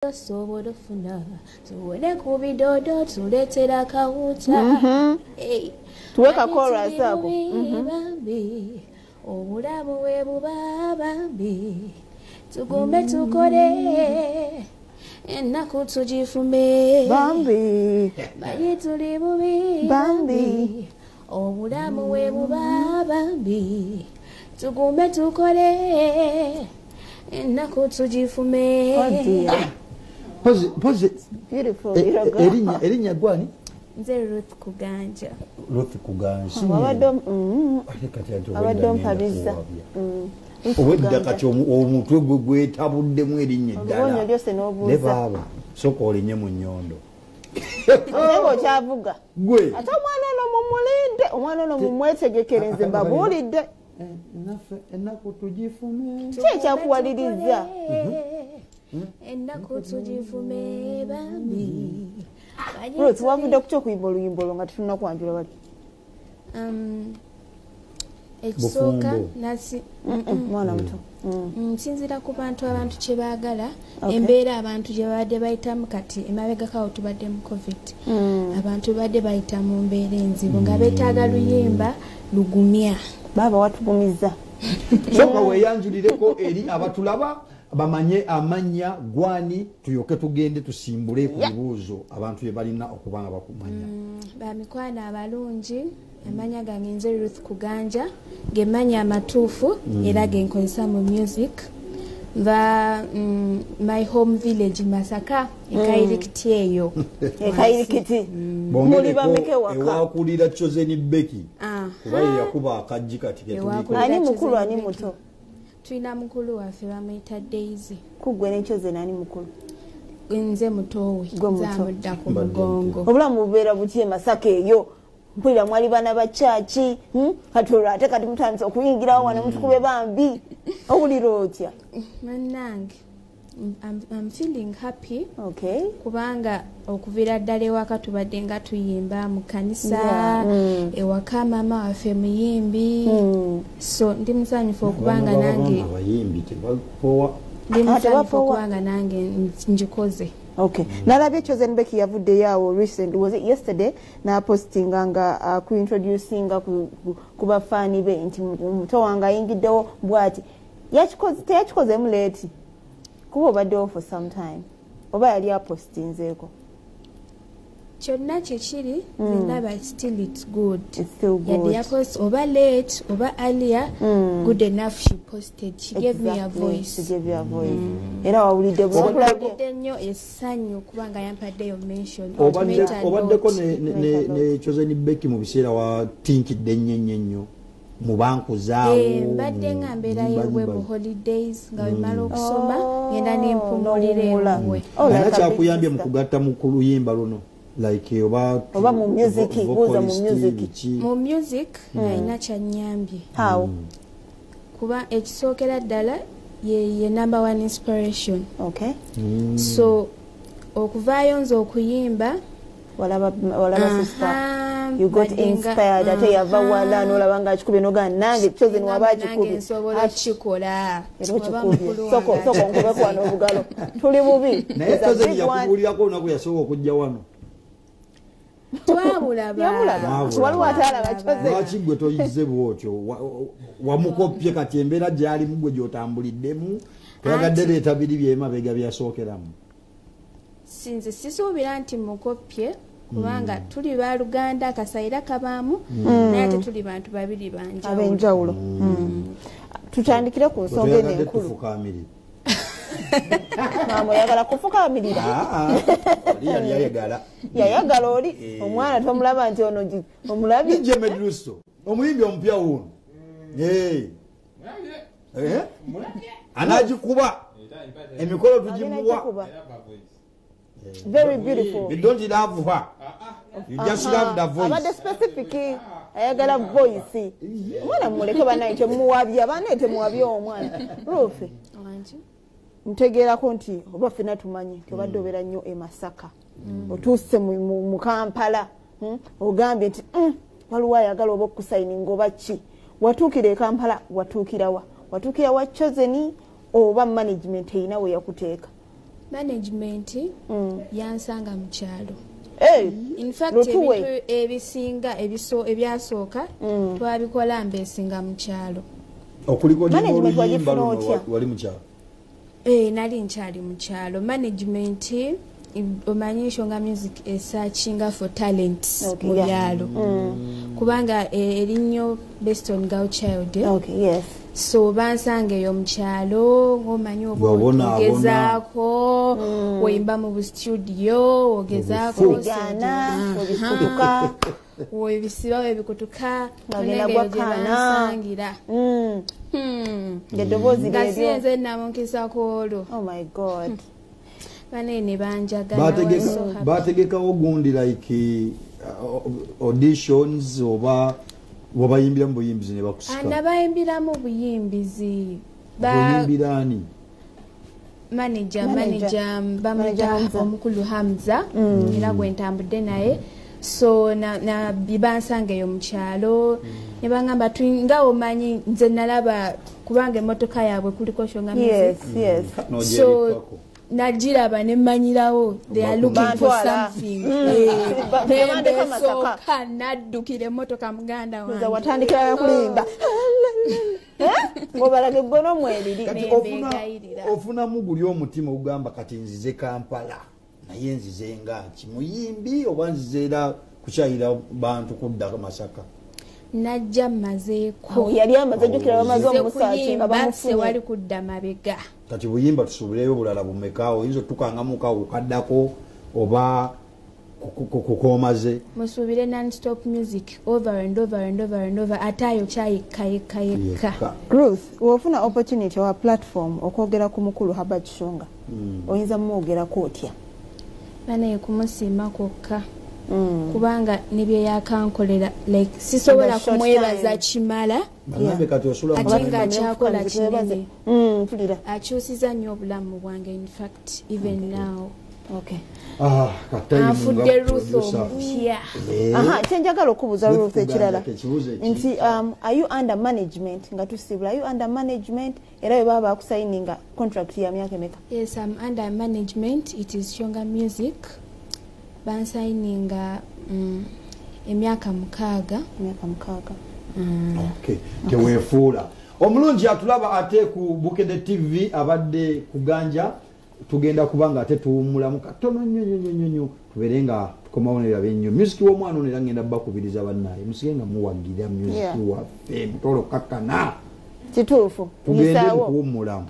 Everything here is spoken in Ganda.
Osobola ofuna tuwone ku bidodo, tuleetera akawuta. Hey. Tuwe ka chorus ako. Bambi, obulamu bwe buba bambi, tugume tukole, ennaku tugifume. Bambi. Manyi tuli bubi. Bambi. Obulamu bwe buba bambi, tugume tukole, ennaku tugifume. Oh dear. Mpozi Beautiful little girl. Erinnya gwani? Nze Ruth Kuganja. Ruth Kuganja. Abadde Ate kati ate abadde obwedda ompabizza. ngenda kuwabya. Obwedda kati omutwe gwe gwetabuddemu erinnya Oluwonyo eddala. lyose Ne n'obuuza. baaba sooka olinye mu nnyondo. Ate ng'okyavuga. Gwe. Ate omwana ono mumulinde, omwana ono mumwetegekere, nze mbabuulidde. Naffe ennaku tugifume. Ki ekyakuwaliriza? Ennaku tugifume bambi. Ruth, wavudde ku kyokuyimba oluyimba olwo nga tetulina kwanjula bali? Ekisooka Bufumbo. nasi Mwana muto. Nsinziira ku bantu, abantu kye baagala, Okay. embeera abantu gye babadde bayitamu. Kati emabegakawo tubadde mu COVID, abantu babadde bayita mu mbeera enzibu nga beetaaga luyimba lugumya. Baaba watugumiza. Sooka weeyanjulireko eri abatulaba bamanye amannya gwani, tulyoke tugende tusimbule ku bibuuzo abantu bye balina okuba nga bakumanya. Bamikwano abalungi, amanya gange nze Ruth Kuganja, gemanya amatuufu era genkozesa mu music. Nva my home village Masaka, ekayirikiti eyo. Ekayirikiti. Muli bameka ewaka? Ewakulira Chosen Becky, Aha. kuba ye yakuba akajji kati ketuliko. Ewakulira Ani mukulu, Chosen ani Becky. muto? Tulina mukulu waffe, bamuyita Daisy. Kugwe ne Chosen ani mukulu? Nze mutowe. Gwe muto. Nze amudda ku Mbadde mugongo. Obulamu bubeera buki e Masaka eyo? Mpulira mwali baana ba kyaki, Kati olwo ate kati mutandise okuyingirawo wano mutukube bambi, owulira otya? Munnange, I'm feeling happy kubanga okuviira ddala ewaka tubadde nga tuyimba mu kanisa. Ewaka maama waffe muyimbi, so ndi musanyufu okubanga nange Abayimbi tebapowa. Ndi musanyufu Tebapowa. okubanga nange ngikoze. Okay, nalabye Chosen Becky yavuddeyo awo recent, was it yesterday, n'apostinga nga kuintroducinga ku bafaani be nti muto wange ayingiddewo bw'ati. Yakikoze teyakikozemu late, kuba obaddewo for some time, oba yali apostinzeeko? Kyonna kyekiri, ndaba still it's good. It's still good. Yadde yapost oba late oba earlier, good enough she posted, she gave me a voice. She gave you a voice. Era wawulidde bwe Mpulidde nnyo essanyu kubanga yampaddeyo mention. Obaddeko ne Chosen Becky mu biseera watinkidde ennyo ennyo ennyo mu bankuzaawo? Eh, mbadde nga mbeera yewe mu holidays, nga wemala okusoma ngenda nempumulira N'owummula. ewuwe. Oh, like Alina a big kyakuyambye mu sister. kugatta mu ku luyimba luno, like oba Oba mu music, buuza mu vocalist, music. biki? Mu music alina kyanyambye, How? Kuba ekisookera ddala ye number one inspiration. So okuvaayo nze okuyimba, Walaba sister, you got badde nga- inspired, ate yava wala n'olaba nga akikubye n'ogamba nange Chosen waba Nange akikubye nsobola okukikola. Era Waba okikubye. mukulu Soko wange soko nkubeko wano obugalo, tuli bubi. Naye It's a Chosen big one. yakubuulirako olunaku yasooka okujja wano? Twabulaba. Yamulaba. Mwabulaba. Waliwo atalaba Chosen? Lwaki gwe toyize bwotyo? Wamukopye kati embeera gyalimu gwe gyotambuliddemu, toyagadde leeta biri byemabega byasookeramu. Sinze sisuubira nti mukopye, kubanga tuli baluganda, akasayira kabaamu, naye ate tuli bantu babiri banjawulo. Ab'enjawulo. Tutandikire ku nsonga eno Toyagadde enkulu. Tufukamirire. Maama, oyagala kufukamirira? Oli yali ayagala. Yayagala oli. Eh. Omwana tomulaba nti ono omulabye? DJ Medrusto, omuyimbi omupya wuno. Eh. Eh? Anagikuba emikolo tugimuwa. Agenda. Very beautiful. You don't love her, you just love the voice. Abadde specific, ayagala voice. Omwana mumuleke banaye, temuwabya banaye, temuwabya omwana Ruth. Wangi. Ntegeerako nti oba ffena tumanyi nti obadde obeera nnyo e Masaka, otuuse mu Kampala, Ogambye nti waliwo ayagala oba okusayininga oba ki. Watuukira e Kampala, watuukira wa? Watuukira wa Chosen oba management erina we yakuteeka? Management yansanga mu kyalo. Hey, In fact, Lutuwe. ebintu ebisinga ebyasooka twabikola mbesinga mu kyalo. Okulikodinga Management oluyimba wagifuna luno otya? wali mu kyalo? Nali nkyali mu kyalo. Management, omanyi Shonga Music esearchinga for talents mu byalo, kubanga erinnyo based on girl child, eh? Okay, yes. So bansanga eyo mu kyalo, ng'omanyi oba Wabona, ogezaako oyimba mu bustudio, ogezaako Mu bufu. Gaana, obikutuka. Webisiba webikutuka. Ng'agenda Tonenga eyo gye gwakaana. bansangira. Ng'eddoboozi Nga lyeryo. siyenze namunkisa ku olwo. Oh my God. Banene ne banjagala. I was so happy. Bategekawo gundi like auditions oba wabayimbira mu buyimbizi ne bakusika? Nabayimbiramu buyimbizi. Oyimbira ani? Manager. Manager. Manager Manager bamuyita Hamza. omukulu Hamza, era gwe ntambudde naye. So na bibansanga eyo mu kyalo ne baŋŋamba nga omanyi nze nalaba kubanga emmotoka yaabwe kuliko Shonga Music. So Nogyerippako. nagiraba ne mmanyirawo they are looking for Bantwala. something. Babandeka Masaka. Nembesooka naddukira emmotoka muganda Nze wange. watandikira kulimba ng'obalaga eggono mweriri. Kati Nembeegayirira. Ofunamu guli omutima ogugamba kati nzize Kampala, naye nzize nga ki, muyimbi oba nzize era kukyayira bantu kudda Masaka? Najja mmazeeko. Yali amaze, jjukira bamaze Nze omusaaki nga kuyimba bamufunye. sewali kudda mabega. Kati buyimba tusuubireyo bulala bumeka? Oyinza otukangamuka okaddako oba kukomaze? Musuubire non-stop music over and over and over and over, ate ayo kyayekka yekka yekka. Yekka. Ruth, wofuna opportunity owa platform okwogera ku mukulu Herbert Shonga, oyinza mumwogerako otya? Banaye, kumusiima kwokka, kubanga ne bye yakankolera, like sisobola In the short kumwebaza time. kimala. Bagambe kati osula Ate mu- nga akyakola kinene. Mpulira. Akyusiza nnyo obulamu bwange, in fact even now. Ah, katayimu nga Anfudde Ruth producer. omupya. Aha, kyenjagala okubuuza Ruth Ruth ekirala Kuganja, ekibuuzo eki? nti are you under management? Nga tusibula, are you under management? Era bwe baba bakusayininga contract ya myaka emeka? Yes, I'm under management. It is Shonga Music. Bansayininga emyaka 6. Emyaka 6. Okay, teweefuula omulungi atulaba ate ku Bukedde TV abadde kuganja. Tugenda kuba nga ate tuwummulamu katono nnyo nnyo nnyo nnyo nnyo, tubeere nga tukomawo neraba ennyo music w'omwana ono. Era ngenda bakubiriza bannaye musige nga muwagira music waffe mutolo kakana. Kituufu. Tugende Nyisaawo. mukuwummulamu.